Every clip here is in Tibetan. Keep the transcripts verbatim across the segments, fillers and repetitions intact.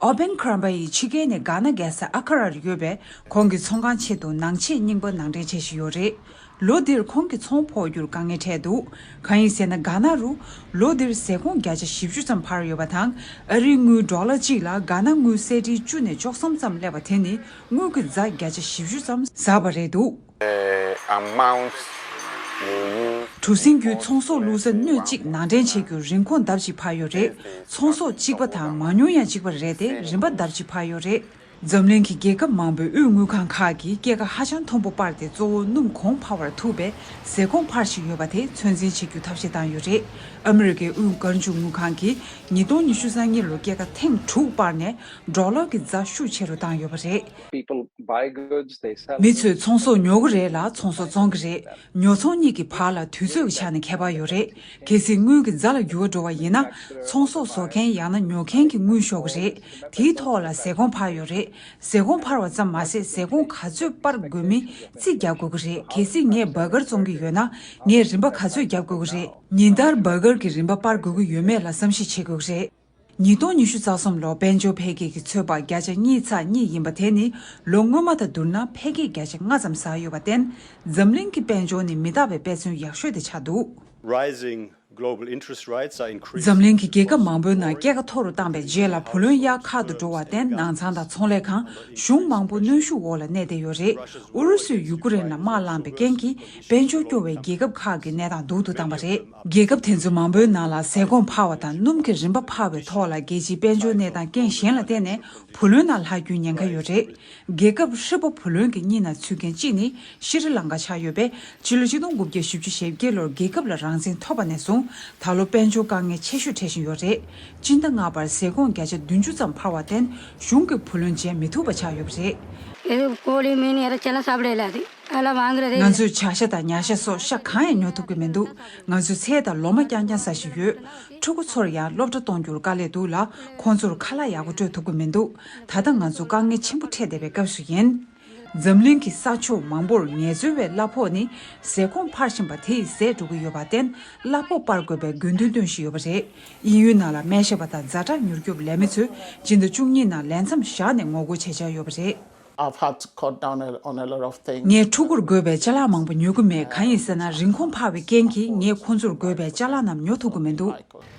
ཨོ་བན་ཁྲམ་པ་ཡིས་ཕྱི་རྒྱལ་ནས་གྷ་ན་རྒྱལ་ས་ཨ་ཁ་རར་ཡོད་པའི་ཁོང་གི་ཚོང་ཁང་ཆེད་དུ་ནང་ཆས་རྙིང་པ་ནང་འདྲེན་བྱེད་བཞིན་ཡོད་རེད། ལོ་འདིར་ཁོང་གི་ཚོང་ཕོག་རྒྱུར་དཀའ་ངལ་འཕྲད་འདུག་གང་ཡིན་ཟེར་ན། གྷ་ན་རུ་ལོ་འདིར་ཟས་སྐོམ་བརྒྱ་ཆ་བཞི་བཅུ་ཙམ་འཕར་ཡོད་པ་དང་། ཨ་རིའི་དངུལ་ཌོ་ལར་གཅིག་ལ་གྷ་ན་དངུལ་སེ་ཊི་བཅུ་ནས་བཅུ་གསུམ་ཙམ་སླེབས་པ་དེ་ནི་དངུལ་གྱི་ཛ་བརྒྱ་ཆ་བཞི་བཅུ་ཙམ་ཟགས་པ་རེད་འདུག་གྲུ་གཟིངས་བརྒྱུད་ཚོང་ཟོག་བླུག་ས་སྣོད་གཅིག་ནང་འདྲེན་བྱེད་རྒྱུར་རིན་གོང་ལྡབ་གཅིག་འཕར་ཡོད་རེད། ཚོང་ཟོག་གཅིག་པ་དང་མང་ཉུང་ཡང་གཅིག་པ་རེད་དེ། རིན་པ་ལྡབ་གཅིག་འཕར་ཡོད་རེད། འཛམ་གླིང་གི་རྒྱལ་ཁབ་མང་པོའི་དབུས་དངུལ་ཁང་ཁག་གིས་སྐྱེད་ཀ་ཧ་ཅང་མཐོན་པོ་སྤར་ཏེ། གཙོ་བོ་སྣུམ་གོང་འཕར་བར་ཐུག་པའི་ཟས་སྐོམ་འཕར་བཞིན་ཡོད་པ་དེ་ཚོད་འཛིན་བྱེད་རྒྱུ་ཐབས་ཤེས་བཏང་ཡོད་རེད། ཨ་མི་རི་ཀའི་དབུས་སྐར་མཇུག་དངུལ་ཁང་གིས་ཉིས་སྟོང་ཉི་ཤུ་རྩ་གཉིས་ལོར་སྐྱེད་ཀ་ཐེངས་དྲུག་སྤར་ནས་ཌོ་ལར་གྱི་ཛ་ཤུགས་ཆེ་རུ་བཏང་ཡོད་པ་རེད། People buy goods, they sell. མི་ཚོས་ཚོང་ཟོག་ཉོ་གི་རེད་ལ་ཚོང་ཟོག་བཙོང་གི་རེད། ཉོ་ཚོང་གཉིས་ཀྱི་བར་ལ་དུས་ཚོད་ཀྱི་ཆ་ནས་ཁྱད་པར་ཡོད་རེད། གལ་སྲིད་དངུལ་གྱི་ཛ་ལ་འགྱུར་བ་འགྲོ་བ་ཡིན་ན། ཚོང་ཟོག་བཟོ་མཁན་ཡང་ན་ཉོ་མཁན་གྱི་དངུལ་ཤོར་གྱི་རེད། དེའི་ཐོག་ལ་ཟས་སྐོམ་འཕར་ཡོད་རེད། ཟས་སྐོམ་འཕར་བ་ཙམ་མ་ཟད། ཟས་སྐོམ་ག་ཚོད་སྤར་དགོས་མིན་རྩིས་རྒྱག་དགོས་ཀྱི་རེད། གལ་སྲིད་ངས་བར་གར་བཙོང་གི་ཡོད་ན། ངས་རིན་པ་ག་ཚོད་བརྒྱབ་དགོས་ཀྱི་རེད། ཉིན་ལྟར་བར་གར་གྱི་རིན་པ་སྤར་དགོས་ཀྱི་ཡོད་མེད་ལ་བསམ་གཞིག་བྱེད་དགོས་ཀྱི་རེད། ཉིས་སྟོང་ཉི་ཤུ་རྩ་གསུམ་ལོར་དཔལ་འབྱོར་འཕེལ་རྒྱས་ཀྱི་ཚོད་དཔག་བརྒྱ་ཆ་གཉིས་ཚེག་གཉིས་ཡིན་པ་དེ་ནི་ལོ་སྔོན་མ་དང་བསྡུར་ན་འཕེལ་རྒྱས་བརྒྱ་ཆ་ལྔ་ཙམ་ཟགས་ཡོད་པར་བརྟེན། འཛམ་གླིང་གི་དཔལ་འབྱོར་ནི་མི་རྟག་པའི་དཔེ་མཚོན་ཡག་ཤོས་དེ་ཆགས་འདུག Rising global interest rates are increasing. འཛམ་གླིང་གི་རྒྱལ་ཁབ་མང་པོའི་ནང་སྐྱེད་ཀ་མཐོ་རུ་བཏང་པའི་རྗེས་ལ་བུ་ལོན་གཡར་ཁག་ཏུ་འགྲོ་བར་བརྟེན། ནང་ཚང་དང་ཚོང་ལས་ཁང་། གཞུང་མང་པོ་གནོན་ཤུགས་འོག་ལ་གནས་བསྡད་ཡོད་རེད། ཨུ་རུ་སུས་ཡུ་ཀེ་རེན་ལ་དམག་བསླངས་པའི་རྐྱེན་གྱིས། དཔལ་འབྱོར་སྐྱོ་བའི་རྒྱལ་ཁབ་ཁག་གི་གནས་སྟངས་སྡུག་ཏུ་བཏང་པ་རེད། རྒྱལ་ཁབ་དེ་ཚོ་མང་པོའི་ནང་ལ་ཟས་སྐོམ་འཕར་བ་དང་སྣུམ་གྱི་རིན་པ་འཕར་བའི་ཐོག་ལ། རྒྱལ་སྤྱིའི་དཔལ་འབྱོར་གནས་སྟངས་རྐྱེན་གཞན་ལ་བརྟེན་ནས་བུ་ལོན་ནང་ལྷག་རྒྱུའི་ཉེན་ཁ་ཡོད་རེད། རྒྱལ་ཁབ་ཧྲིལ་པོ་བུ་ལོན་གྱི་གཉིས་ནང་ཚུད་མཁན་གཅིག་ནི་ཤྲི་ལང་ཀ་ཆགས་ཡོད་པས། ཕྱི་ལོ་ཆིག་སྟོང་དགུ་བརྒྱ་བཞི་བཅུ་ཞེ་བརྒྱད་ལོར་རྒྱལ་ཁབ་ལ་རང་བཙན་ཐོབ་པ་ནས་བཟུང་། ད་ལོ་དཔལ་འབྱོར་དཀའ་ངལ་ཆེ་ཤོས་འཕྲད་བཞིན་ཡོད་རེད། སྤྱི་ཟླ་ལྔ་པར་ཟས་སྐོམ་བརྒྱ་ཆ་བདུན་ཅུ་ཙམ་འཕར་བར་བརྟེན། གཞུང་གི་བུ་ལོན་འཇལ་མི་ཐུབ་པ་ཆགས་ཡོད་པ་རེད། ये कोली मीन ये चना सब ले लाती। अला मांग रहे थे। ང་ཚོས་བྱ་ཤ་དང་ཉ་ཤ་སོགས་ཤ་གང་ཡང་ཉོ་ཐུབ་ཀྱི་མི་འདུག་ང་ཚོས་ཚལ་དང་ལོ་མ་རྐྱང་རྐྱང་ཟ་བཞིན་ཡོད། ཕྲུ་གུ་ཚོར་ཡང་སློབ་གྲྭ་གཏོང་རྒྱུར་དཀའ་ལས་འདུག་ལ། ཁོང་ཚོར་ཁ་ལག་ཡག་པོ་སྤྲོད་ཐུབ་ཀྱི་མི་འདུག་ད་ལྟ་ང་ཚོ་དཀའ་ངལ་ཆེན་པོ་འཕྲད་བསྡད་པའི་སྐབས་སུ་ཡིན། འཛམ་གླིང་གི་ས་ཕྱོགས་མང་པོར་ངལ་རྩོལ་བའི་གླ་ཕོགས་ནི་ཟས་སྐོམ་འཕར་བཞིན་པ་དེ་ཡིས་ཟད་འགྲོ་གི་ཡོད་པར་བརྟེན། གླ་ཕོགས་སྤར་དགོས་པའི་དགོས་འདུན་བཏོན་བཞིན་ཡོད་པ་རེད། དབྱིན་ཡུལ་ནང་ལ་སྨན་ཞབས་པ་དང་ཛ་དྲག་མྱུར་སྐྱོབ་ལས་མི་ཚོས་སྤྱི་ཟླ་བཅུ་གཉིས་ནང་ལས་མཚམས་བཞག་ནས་ངོ་རྒོལ་བྱེད་འཆར་ཡོད་པ་རེད། I've had to cut down on a lot of things. ངས་ཕྲུ་གུར་དགོས་པའི་ཅ་ལག་མང་པོ་ཉོ་གི་མེད། གང་ཡིན་ཟེར་ན། རིན་གོང་འཕར་བའི་རྐྱེན་གྱིས་ངས་ཁོ་ཚོར་དགོས་པའི་ཅ་ལག་རྣམས་ཉོ་ཐུབ་ཀྱི་མི་འདུག་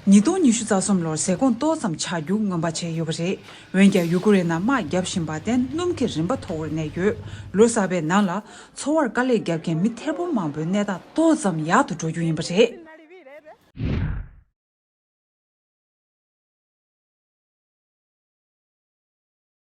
ཉིས་སྟོང་ཉི་ཤུ་རྩ་གསུམ་ལོར་ཟས་སྐོམ་ཏོག་ཙམ་ཆག་རྒྱུ་སྔོན་དཔག་བྱས་ཡོད་པ་རེད། འོན་ཀྱང་ཡུ་ཀེ་རེན་ནང་དམག་བརྒྱབ་བཞིན་པར་བརྟེན། སྣུམ་གྱི་རིན་པ་མཐོ་བར་གནས་ཡོད། ལོ་གསར་པའི་ནང་ལ་འཚོ་བར་དཀའ་ལས་བརྒྱབ་མཁན་མི་ཐེར་འབུམ་མང་པོའི་གནས་སྟངས་ཏོག་ཙམ་ཡག་ཏུ་འགྲོ་རྒྱུ་ཡིན་པ་རེད།